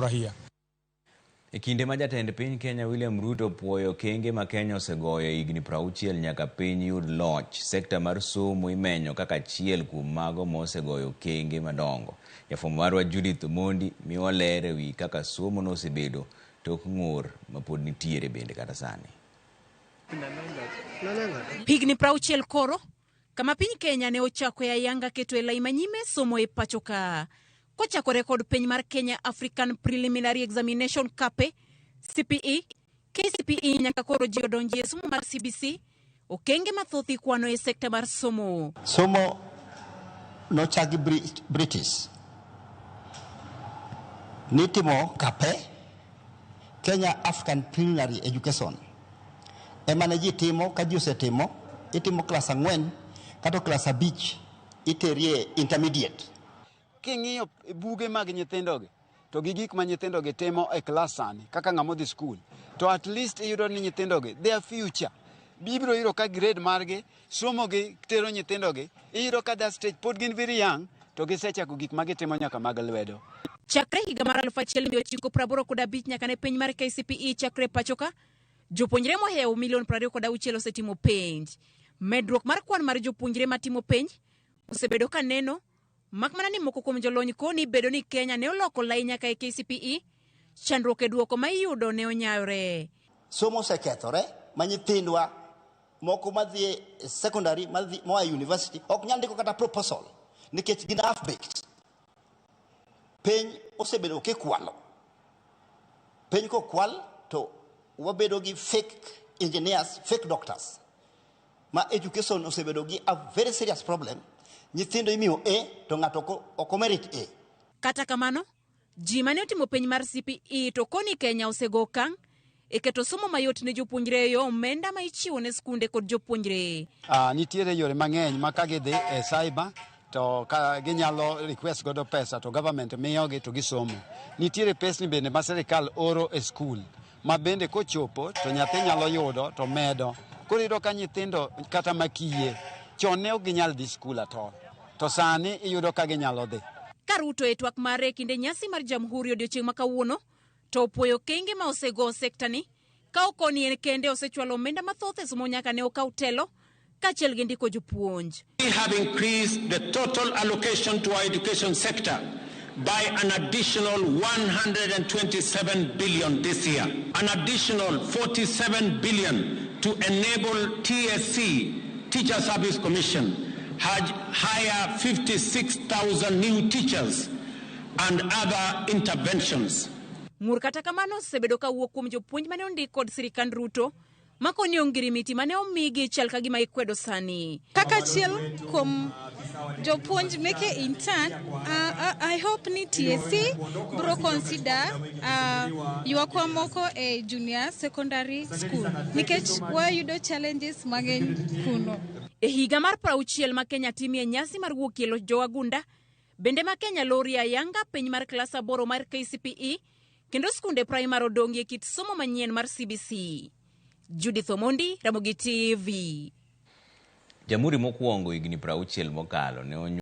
Rahia. E kinde ma jatend piny Kenya William Ruto puoyo okenge ma Kenya osegoyo e higni 60 nyaka piny yud loch, sekta mar somo imenyo kaka achiel kuom mago mosegoyo okenge madongo. Jafwambo marwa Judith Omondi miwa ler ewi kaka somo nosebedo tok ng'ur mapod nitiere bende kata sani. Higni 60 koro, kama piny Kenya ne ochakoe ayanga keto e lai manyime somo e pacho ka. Kochakore kod piny mar Kenya African Preliminary Examination KAPE, CPE, KCPE nyaka koro ji odonji e somo mar CBC, okenge mathoth ikwano e sekta mar somo. Somo nochak gi British. Nitimo KAPE, Kenya African Preliminary Education. Ema ne ji timo, ka ji osetimo, itimo klas 4 kata klas 5, iterie intermediate. King'iyo buge mag nyithindogi to gi gik ma nyithindogi timo e klas sani kaka ng'ama odhi skul, to at least iyudo ni nyithindogi their future ibiro yudo ka grade margi somo gi tero nyithindogi, iyudo ka that stage pod gin very young to gisechako gik ma gitimo nyaka mag lwedo. Chakre higa mar 1985 nyaka ne piny mar KCPE chakre pacho ka, jopuonjre mohewo milion 26 osetimo penj. Medruok mar kwan mar jopuonjre matimo penj osebedo ka neno, mak mana ni moko kuom jolony koni bedo ni Kenya ne oloko lai nyaka e KCPE, chandruok e duoko ma iyudo ne onyayore. Somo osekethore ma nyithindwa moko madhi e secondary, madhi moa e university ok nyal ndiko kata proposal nikech gin half baked. Piny osebedo kikwalo. Piny kokwal to wabedo gi fake engineers, fake doctors. Ma education osebedo gi a very serious problem. Nyithindo imiyo A to ng'ato ok omerit A. Kata kamano, ji mane otimo penj mar CPE to koni Kenya osego okang' e keto somo mayot ne jopuonjre e yo omenda ma ichiwo ne skunde kod jopuonjre. Nitiere yore mang'eny ma ka gidhi e cyber to ka ginyalo request godo pesa to government miyogi to gisomo. Nitiere pesni bende ma sirikal oro e skul ma bende kochopo to nyathi nyalo yudo to medo. Koro iyudo ka nyithindo kata makiye chon ne ok ginyal dhi skul at all, to sani iyudo ka ginyalo dhi. Ka Ruto e twak mare e kinde nyasi mar Jamhuri odiochieng' ma kawuono to opuoyo okenge ma osego sekta ni ka okoni en kende osechwalo omenda mathoth e somo nyaka ne okaw telo kaachiel gi ndiko jopuonj. We have increased the total allocation to our education sector by an additional 127 billion this year, an additional 47 billion to enable TSC, Teacher Service Commission, hire 56,000 new teachers and other interventions. Ng'ur kata kamano osebedo ka wuok kuom jopuonj mane ondik kod sirikand Ruto makoni ongirimiti mane omigi chal ka gima ikwedo sani. Kaka achiel kuom jopuonj meke intern, I hope ni TSC bro consider ywakwa moko e junior secondary school nikech wayudo challenges mang'eny kuno. E higa mar 60 ma Kenya timie nyasi mar wuok e loch jowagunda, bende ma Kenya lorie ayanga piny mar klas 8 mar KCPE kendo skunde primary odong'ie kit somo manyien mar CBC. Judith Omondi, Ramogi TV. Jamhuri mokwongo higni 60 mokalo ne